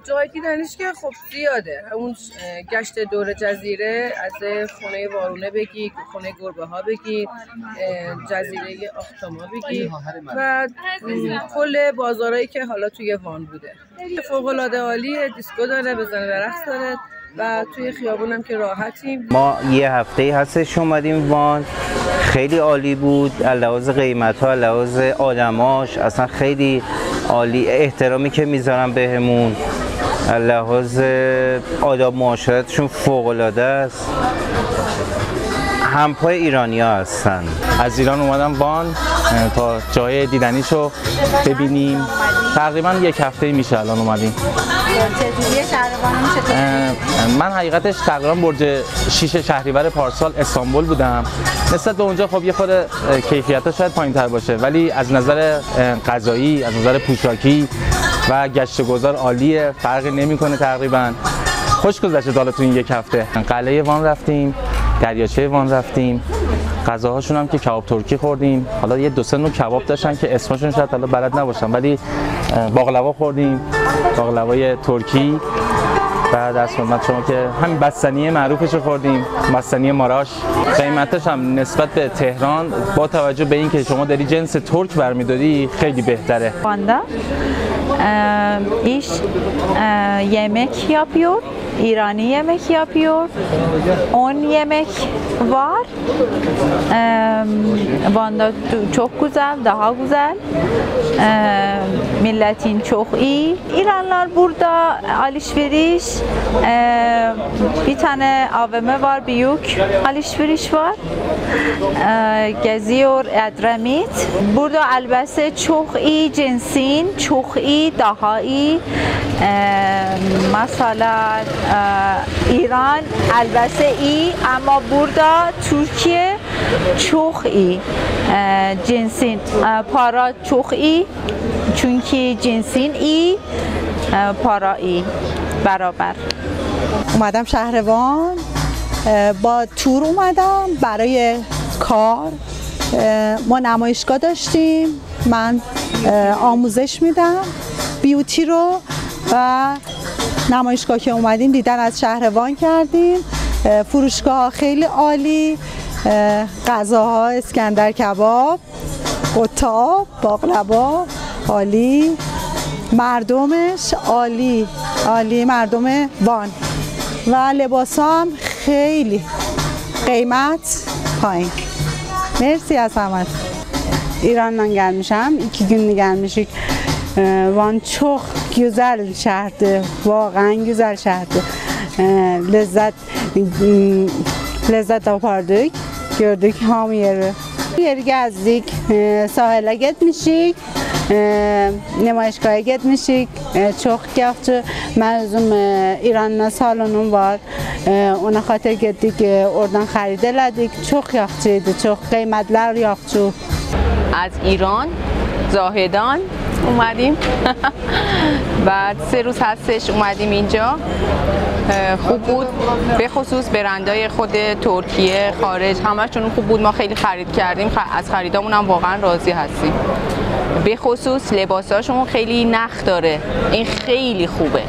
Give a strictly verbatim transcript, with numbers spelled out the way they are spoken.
جای دیدنش که خب زیاده، همون، اه، گشت دور جزیره، از خونه وارونه بگی، خونه گربه ها بگی، اه، جزیره آختاما بگی و کل بازارهایی که حالا توی وان بوده. فوق العاده عالیه، دیسکو داره، بزنه و رقص داره و توی خیابونم که راحتیم. ما یه هفته ای هستش اومدیم وان، خیلی عالی بود، از لحاظ قیمت ها، از لحاظ آدماش، اصلا خیلی عالی، احترامی که میذارن بهمون، از لحاظ آداب معاشرتشون فوق العاده است. همپای ایرانیا هستن. از ایران اومدم وان، اه، تا جای دیدنیشو ببینیم. تقریبا یک هفته میشه الان اومدیم. چجوریه؟ شهر وانم چطوره؟ اه، من حقیقتش تقریبا برج شش شهریور پارسال استانبول بودم. نسبت به اونجا خب یه خود، اه، کیفیت‌ها شاید پایین‌تر باشه، ولی از نظر، اه، غذایی، از نظر پوشاکی و گشت و گذار عالیه، فرقی نمی‌کنه تقریبا. خوش گذشته تا حالا تو این یک هفته. قلعهٔ وان رفتیم، دریاچهٔ وان رفتیم، غذاهاشون هم که کباب ترکی خوردیم. حالا یه دو سه نوع کباب داشتن که اسمشون شاید حالا بلد نباشم، ولی، اه، باقلاوا خوردیم، باقلاوای ترکی. و در خدمت شما که همین بستنی معروفش رو خوردیم، بستنی ماراش. قیمتش هم نسبت به تهران، با توجه به اینکه شما داری جنس ترک برمی‌داری، خیلی بهتره. Van'da, e, iş, e, yemek yapıyor. İrani yemek yapıyor. On yemek var. E, Van'da çok güzel, daha güzel. E, milletin çok iyi. İranlar burada alışveriş, e, bir tane A V M var, büyük alışveriş var. E, geziyor Edremit. Burada elbise çok iyi, cinsin çok iyi, daha iyi. E, mesela, e, İran elbise iyi ama burada Türkiye çok iyi. E, cinsin, e, para çok iyi. Çünkü cinsin iyi, e, para iyi, beraber. اومدم شهر وان، اه، با تور اومدم برای کار. اه، ما نمایشگاه داشتیم، من، اه، آموزش میدم بیوتی رو و نمایشگاه که اومدیم دیدن از شهر وان کردیم. اه، فروشگاه ها خیلی عالی، اه، غذاها اسکندر کباب، قطاب، باقلوا، عالی. مردمش عالی، عالی مردم وان و لباسا هم خیلی قیمت پایین. مرسی از همه. İran'dan gelmişim. İki gün gelmişik. Ee, Van çok güzel şehirdi. Vagan güzel şehirdi. Ee, lezzet, lezzet apardık. Gördük hamı yeri. Yeri gezdik. Ee, sahile gitmişik. Ee, nemaîşgahê gitmişik. Ee, çok yaxşı. Mezun, e, İran'da salonum var. Ee, ona xatir gittik, e, oradan xerid eledik. Çok yaxşıydı, çok kıymetler yaxşı. از ایران، زاهدان اومدیم. بعد سه روز هستش اومدیم اینجا. اه، خوب بود. به خصوص برندای خود ترکیه، خارج، همشون خوب بود. ما خیلی خرید کردیم. خ-، از خریدامون هم واقعاً راضی هستیم. به خصوص لباساشون خیلی نخ داره. این خیلی خوبه.